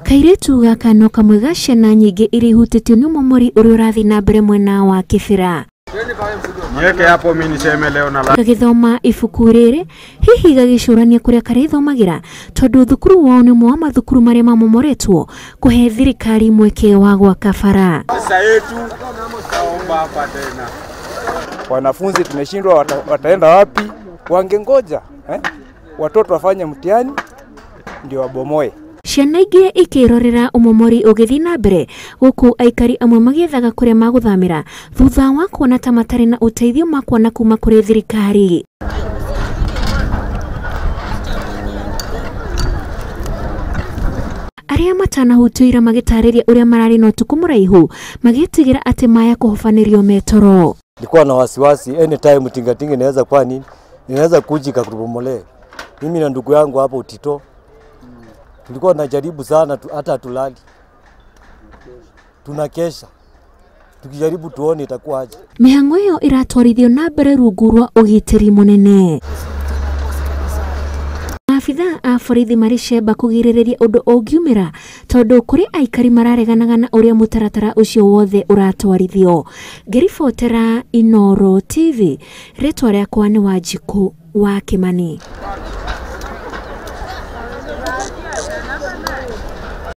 Kairĩtu gaka no kamwe ga ciana nyingĩ iria ihutĩtio nĩ ũmomori ũrĩa ũrathiĩ na mbere mwena wa Kĩbĩra. Niweke hapo mimi niseme leo na Gagĩthoma ibuku rĩrĩ hihi gagĩcũrania kũrĩa karĩthomagĩra tondũ thukuru wao nĩ ũmwe wa mathukuru marĩa mamomoretwo kũhe thirikari mweke wa gwaka bara. Pesa yetu taomba hapa tena. Wanafunzi tumeshindwa wataenda wapi? Wangengoja watoto wafanye mtihani ndio wabomoe. Ciana ingĩ ikĩrorera ũmomori ũgĩthiĩ na mbere gũkũ aikari amwe magĩethaga kũrĩa magũthamĩra thutha wa kuona ta matarĩ na ũteithio makuona kuma kũrĩ thirikari. Arĩa matanahutio ira magĩtarĩria ũrĩa mararĩ na ũtukũ mũraihu magĩtigĩra atĩ maya kũhobanĩrio metoro. Nilikuwa na wasiwasi anytime tingatinga inaweza kuwa nini, inaweza kuja ikakubomolee. Mimi na ndugu yangu hapo Utito tulikuwa tunajaribu sana, hata hatulali, tunakesha tukijaribu tuone itakuwa aje. Mĩhang'o ĩyo ĩratwarithio na mbere rungu rwa ũgitĩri mũnene. Maabitha a borithi marĩ cemba kũgirĩrĩria ũndũ ũngiumĩra tondũ kũrĩ aikari marareganaga na ũrĩa mũtaratara ũcio wothe ũratwarithio. Ngĩribotera Inooro TV, rĩtwa rĩakwa nĩ Wanjikũ wa Kĩmani.